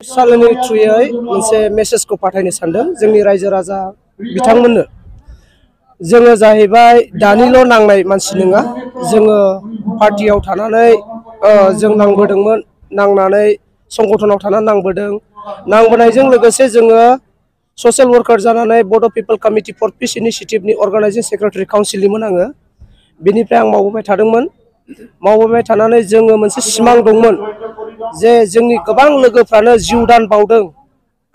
सालनि थ्रुयै मोनसे मेसेजखौ पाठायनो सानदों जोंनि रायजो राजा बिथांमोननो। जोङो जाहैबाय दानिल' नांनाय मानसि नङा, जोङो पार्टियाव थानानै जों नांबोदोंमोन, नांनानै संगठनाव थानानै नांबोदों, नांबोनायजों लोगोसे जोङो ससियेल वर्कार जानानै बड' पिपल कमिटि फर पिस इनिशिएटिभनि अर्गानाइजिं सेक्रेटारि काउन्सिलनिमोन आङो। बिनिफ्राय आं मावबोबाय थादोंमोन। मावबोबाय थानानै जोङो मोनसे सिमां दंमोन जे जोंनि गोबां लोगोफ्रानो जिउ दान बावदों,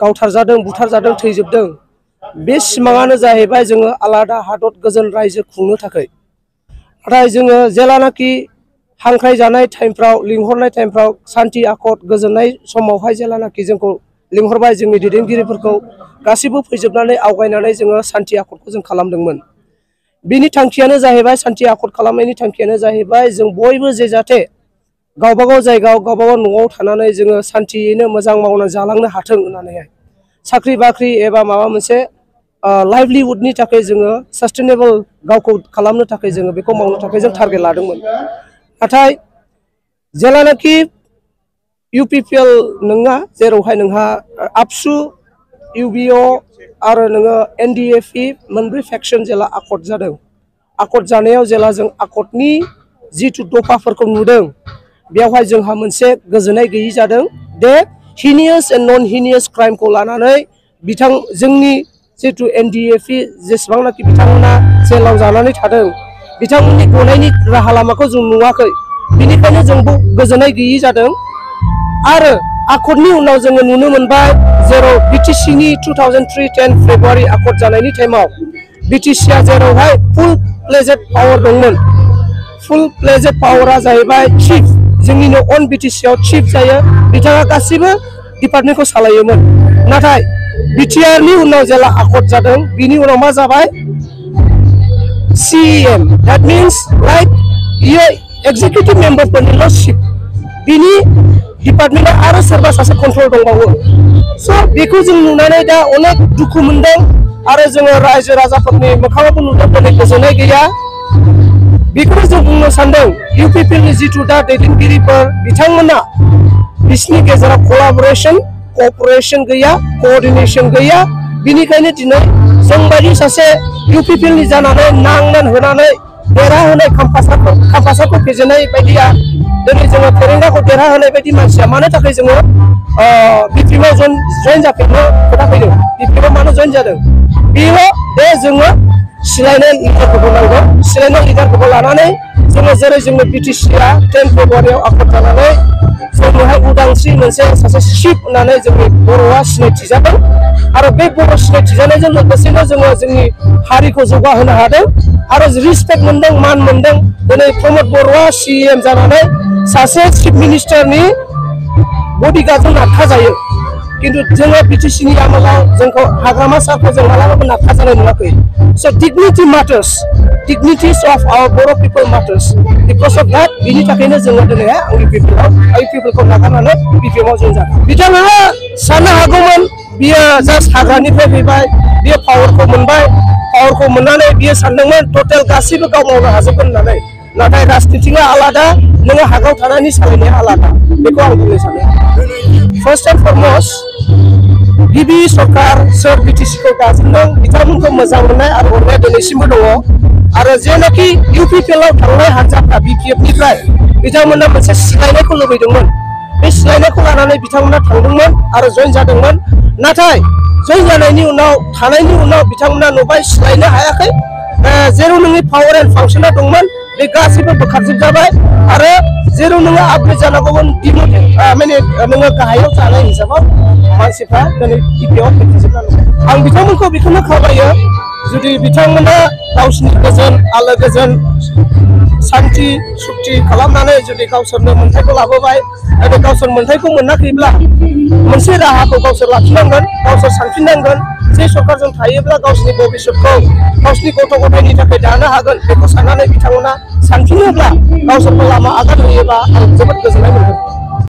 गावथारजादों, बुथारजादों, थैजोबदों। बे सिमाङानो जाहैबाय जोङो आलादा हादर गोजोन रायजो खुंनो थाखाय। नाथाय जोङो जेलानाखि हांख्राय जानाय टाइमफ्राव, लिंहरनाय टाइमफ्राव, सान्थि आखद गोजोननाय समावहाय जेलानाखि जोंखौ लिंहरबाय, जोंनि दैदेनगिरिफोरखौ गासिबो फैजोबनानै आवगायनानै जोङो सान्थि आखदखौ जों खालामदोंमोन। बिनि थांखियानो जाहैबाय, सान्थि आखद खालामनायनि थांखियानो जाहैबाय जों बयबो जे जाहाथे गावबागाव जायगायाव गावबागाव न'आव थानानै जोङो सान्थियैनो मोजां मावना जालांनो हाथों होननानैहाय। साख्रि बाख्रि एबा माबा मोनसे लाइभलिहुडनि थाखाय जोङो सास्टेनेबल गावखौ खालामनो थाखाय जोङो बेखौ मावनो थाखाय जों टारगेट लादोंमोन। नाथाय जेलानाखि UPPL नङा, जेरावहाय नोंहा आबसु, UBO आरो नोङो NDFE मोनब्रै फेक्सन जेला आखद जादों, आखद जानायाव जेला जों आखदनि जिथु दफाफोरखौ नुदों, बेवहाय जोंहा मोनसे गोजोननाय गैयि जादों। दे हिनियास एन्ड नन हिनियास क्राइमखौ लानानै जोंनि जिथु NDFE जेसेबांनाखि बिथांमोना जेलाव जानानै थादों, बिथांमोननि गनायनि राहा लामाखौ जों नुवाखै। बिनिखायनो जों गोजोननाय गैयि जादों। आरो आखदनि उनाव जोङो नुनो मोनबाय, जेराव BTCनि 2003-10 फेब्रुवारि आखद जानायनि टाइमाव BTCआ जेरावहाय फुल प्लेजेड पावार दंमोन। फुल प्लेजेड पावारा जाहैबाय चिफ, जोंनिनो अन BTCआव चिफ जायो, बिथाङा गासिबो डिपार्टमेन्टखौ सालायोमोन। नाथाय BTRनि उनाव जेला आखद जादों, बिनि उनाव मा जाबाय, CEM, that means like executive मेम्बारफोरनिल' चिफ, बिनि डिपार्टमेन्टआ आरो सोरबा सासे कन्ट्रल दंबावो। स' बेखौ जों नुनानै दा अनेक दुखु मोनदों आरो जोङो रायजो राजाफोरनि मोखाङावबो नुदों दिनै गोजोननाय गैया। बेखौनो जों बुंनो सानदों, UPPLनि जिथु दा दैदेनगिरिफोर बिथांमोना बिसिनि गेजेराव क'अपारेसन गैया, क'अर्डिनेसन गैया। बिनिखायनो दिनै जोंबायदि सासे UPPLनि जानानै नांनानै होनानै देरहाहोनाय खाम्फासारखौ फेजेननाय बायदिया, दिनै जोङो फेरेंगाखौ देरहाहोनाय बायदि मानसिया मानो थाखाय जोङो BPMआव जइन जाफिननो खोथा फैदों, BPMआव मानो जइन जादों, बेल' बे जोङो सिलायनाय लिडारफोरखौ नांगौ। सिलायनाय लिडारफोरखौ लानानै जोङो जेरै जोंनो BTCआ 10 फेब्रुवारियाव आखद जानानै जोंनोहाय उदांस्रि मोनसे सासे चिफ होननानै जोंनि बर'आ सिनायथि जादों। आरो बे बर' सिनायथि जानायजों लोगोसेनो जोङो जोंनि हारिखौ जौगाहोनो हादों आरो रिसपेक्ट मोनदों, मान मोनदों। दिनै प्रमद बर'आ CEM जानानै सासे चिफ मिनिस्टारनि बडिगार्डजों नारखाजायो, खिन्थु जोङो BTCनि आमोलाव जोंखौ हाग्रामा सारखौ जों मालाबाबो नारखाजानाय नुवाखै। So' dignity matters, dignities of our Bodo' people matters, because of that. बिनि थाखायनो जोङो दिनैहाय UPPLखौ नागारनानै BPMआव जइन जादों। बिथाङा साननो हागौमोन बियो जास्ट हाग्रानिफ्राय फैबाय, बियो पावारखौ मोनबाय, पावारखौ मोननानै बियो सानदोंमोन टटेल गासिबो गाव मावनो हाजोबगोन होननानै। नाथाय राजनिथिङा आलादा, नोङो हागाव थानायनि सालायनाया आलादा, बेखौ आं बुंनो सानो। फार्स्ट एन्ड फरमस्ट गिबि सरकार सोर BTCखौ दाजेनदों, बिथांमोनखौ मोजां मोननाय आरो अननाया दिनैसिमबो दङ। आरो जेनाखि UPPLआव थांनाय हान्जाफ्रा BPFनिफ्राय बिथांमोना मोनसे सिलायनायखौ लुबैदोंमोन। बे सिलायनायखौ लानानै बिथांमोना थांदोंमोन आरो जइन जादोंमोन। नाथाय जइन जानायनि उनाव, थानायनि उनाव बिथांमोना नुबाय सिलायनो हायाखै। जेराव नोंनि पावार एन्ड फांसना दंमोन, बे गासैबो बोखारजोबजाबाय। आरो जेराव नोङो आपग्रेड जानांगौमोन, माने नोङो गाहायाव जानाय हिसाबाव मानसिफ्रा दिनै BPआव फैफिनजोबनानै दं। आं बिथांमोनखौ बेखौनो खावलायो, जुदि बिथांमोना गावसिनि गोजोन, आलो गोजोन, सान्थि सुक्ति खालामनानै जुदि गावसोरनो मोन्थायखौ लाबोबाय, नाथाय गावसोर मोन्थायखौ मोनाखैब्ला मोनसे राहाखौ गावसोर लाखिनांगोन, गावसोर सानफिननांगोन। जे सरकारजों थायोब्ला गावसिनि भबिष्यतखौ गावसिनि गथ' गथायनि थाखाय दानो हागोन, बेखौ साननानै बिथांमोना सानफिनोब्ला, गावसोरखौ लामा आगान होयोबा आं जोबोद गोजोननाय मोनगोन।